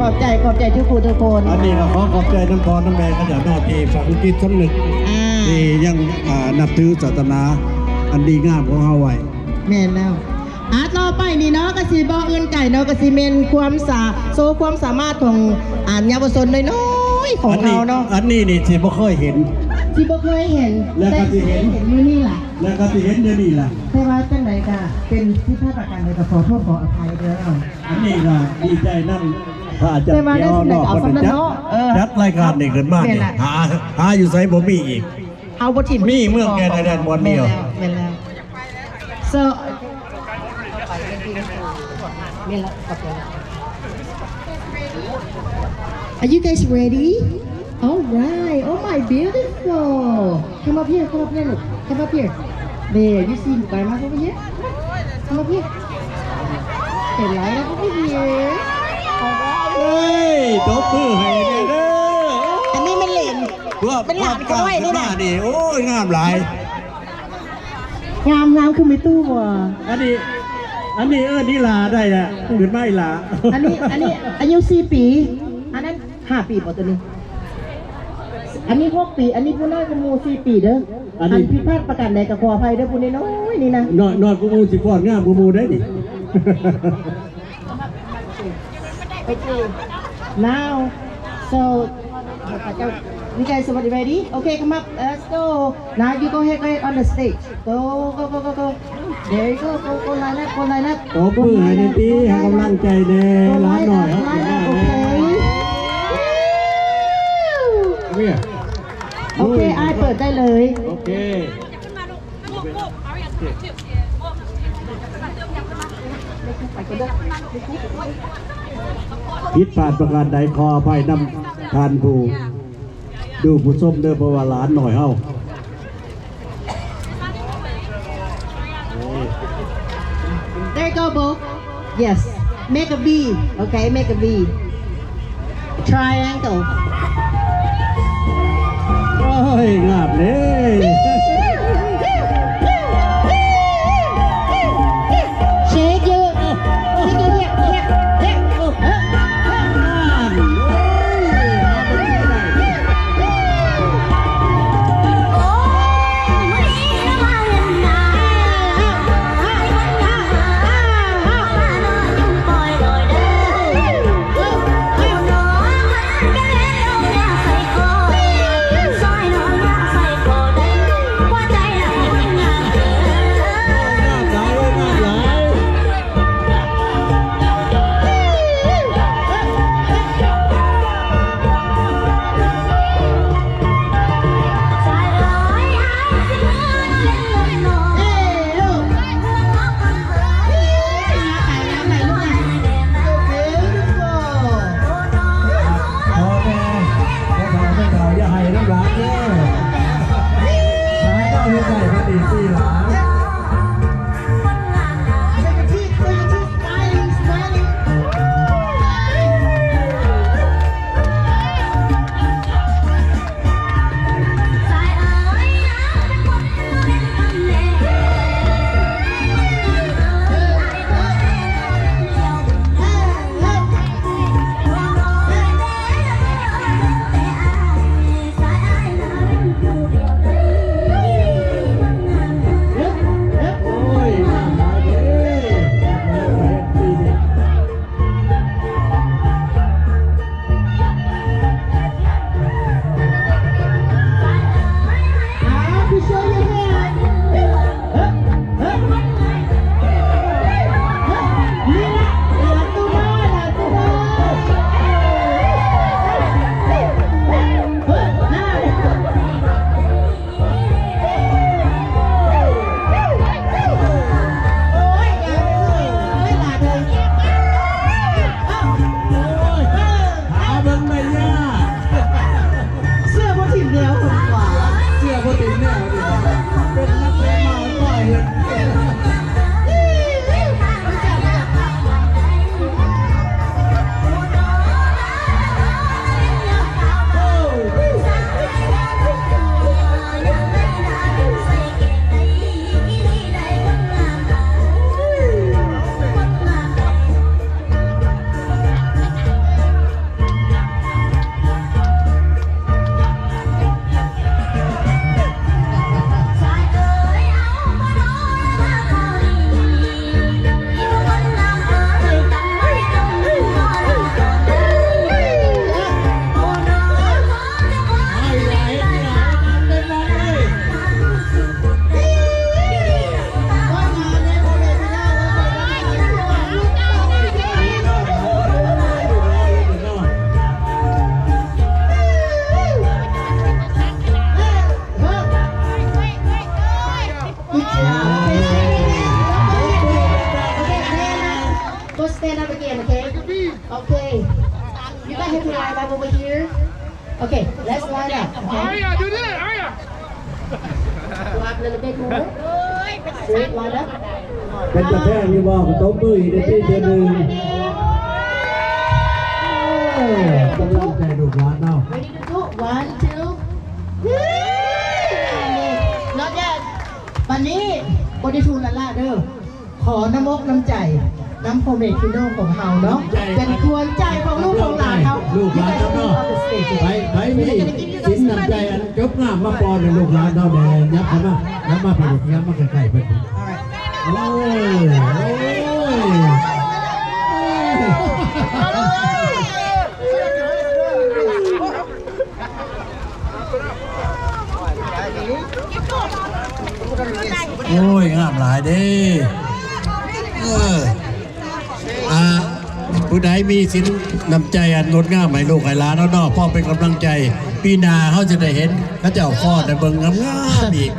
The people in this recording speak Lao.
ຂອບໃຈ ຂອບໃຈທຸກຜູ້ທຸກຄົນ. ອັນນີ້ກໍຂໍຂອບໃຈນຳພໍ່ນຳແມ່ເຂົາເຈົ້າເນາະ ທີ່ຝັງຈິດສຳນຶກ ອ່າ ທີ່ຍັງ ອ່າ ນັບຖືສາສະໜາອັນດີງາມຂອງເຮົາໄວ້. ແມ່ນແລ້ວ. ອ່າ ຕໍ່ໄປນີ້ເນາະ ກໍຊິບໍ່ອື່ນໄກເນາະ ກໍຊິແມ່ນຄວາມສາ ໂຊຄວາມສາມາດຂອງ ອ່າ ເຍົາວະຊົນນ້ອຍໆຂອງເຮົາເນາະ. ອັນນີ້ນີ້ຊິບໍ່ເຄີຍເຫັນ ຊິບໍ່ເຄີຍເຫັນ ແລ້ວກໍຊິເຫັນ ເຫັນມື້ນີ້ລະ ແລ້ວກໍຊິເຫັນມື້ນີ້ລະ. ແຕ່ວ່າຈັ່ງໃດກໍເປັນຜິດພາດປະການໃດກໍຂໍໂທດຂໍອະໄພເດີ. ອັນນີ້ກໍດີໃຈນຳພະອາຈານ ແຕ່ວ່າໄດ້ສຳເລັດເອົາສຳເລັດເນາະ ເອີ ຈັດລາຍການນີ້ຂຶ້ນມານີ້ ຫາ ຫາຢູ່ໃສບໍ່ມີອີກ. ເຮົາບໍ່ຖິ້ມ ມີເມືອງແກ່ນາແດນບ່ອນດຽວ. ແມ່ນແລ້ວ ແມ່ນແລ້ວ. So Are you guys ready? All right. Oh my, beautiful. Come up here, come up here, look. Come up here. There, you see, Bukai, come over here. Come up here. Hey, line up over here. All right. ເຮີ້ຍ ຕົບມືໃຫ້ແດ່ເດີ. ອັນນີ້ແມ່ນຫຼານ ເປັນຫຼານຂ້ອຍນີ້ນະ. ໂອ້ຍ ງາມຫຼາຍ. ງາມ ງາມຄືມີຕູ້ບໍ່? ອັນນີ້ ອັນນີ້ເອີ້ນອີ່ຫຼ້າໄດ້ແຫຼະ ຂຶ້ນມາອີ່ຫຼ້າ. ອັນນີ້ ອັນນີ້ອາຍຸສີ່ປີ ອັນນັ້ນຫ້າປີບໍ່ ໂຕນີ້? ອັນນີ້ຫົກປີ ອັນນີ້ຜູ້ນ້ອຍກວ່າໝູ່ສີ່ປີເດີ. ອັນນີ້ ອັນຜິດພາດປະການໃດກໍຂໍອະໄພເດີ ຜູ້ນ້ອຍໆນີ້ນະ. ນ້ອຍ ນ້ອຍກວ່າໝູ່ຊິຟ້ອນງາມກວ່າໝູ່ໄດ໋ນີ້. Okay. Now, so, you guys, somebody ready? Okay, come up. Let's go. Now you go ahead, go ahead on the stage. Go, go, go, go, go. There you go. Go, go, line up, go, line up. ຕົບມືໃຫ້ແດ່ຕິ ໃຫ້ກຳລັງໃຈແດ່ ຫຼານນ້ອຍເຮົາ. Go, line up, line up. Okay. ເອີ ໂອເຄ ອ້າຍເປີດໄດ້ເລີຍ. ໂອເຄ. ຜິດພາດປະການໃດ ຂໍອະໄພນຳທ່ານຜູ້ດູຜູ້ຊົມເດີ ເພາະວ່າຫຼານນ້ອຍເຮົາ. There you go, boo. Yes. Make a V. Okay, make a V. Triangle. ໂອ້ຍ ງາມເດ້. Shake your, shake your hip, hip, hip. ເອີ ເອີ ນັ້ນ ໂອ້ຍ ເອົາໄປໄດ້. Okay. You guys have to line up over here. Okay, let's line up. Okay? Aria, do this. Aria. Go up a little bit more. Straight, line up. ເປັນຕາແພງຢູ່ບໍ່? ກໍຕົບມືອີກເດ້ຕິເທື່ອໜຶ່ງ. ເອີ ກຳລັງໃຈລູກຫຼານເຮົາ. Ready to go. One, two, three. Not yet. ບັດນີ້ບໍ່ໄດ້ທູລະລາເດີ. ຂໍນ້ຳອົກນ້ຳໃຈ ນຳພໍ່ແມ່ພີ່ນ້ອງຂອງເຮົາເນາະ ໃຈ ເປັນຂວັນໃຈຂອງລູກຂອງຫຼານເຮົາ ລູກຫຼານເຮົາເນາະ. ໃຜ ໃຜມີສິນນ້ຳໃຈອັນຈົບງາມມາປ້ອນໃຫ້ລູກຫຼານເຮົາແດ່ ຍັບເຂົ້າມາ ຍັບມາພີ່ ຍັບມາໃກ້ໆເພິ່ນ. ໂອ້ຍ ໂອ້ຍ ໂອ້ຍ ງາມຫຼາຍເດ້. ເອີ ອ່າ ຜູ້ໃດມີສິນນ້ຳໃຈອັນງົດງາມໃຫ້ລູກໃຫ້ຫຼານເຮົາເນາະ ພ້ອມເປັນກຳລັງໃຈ ປີໜ້າເຮົາຈະໄດ້ເຫັນເຂົາເຈົ້າຟ້ອນໃຫ້ເບິ່ງງາມໆອີກ.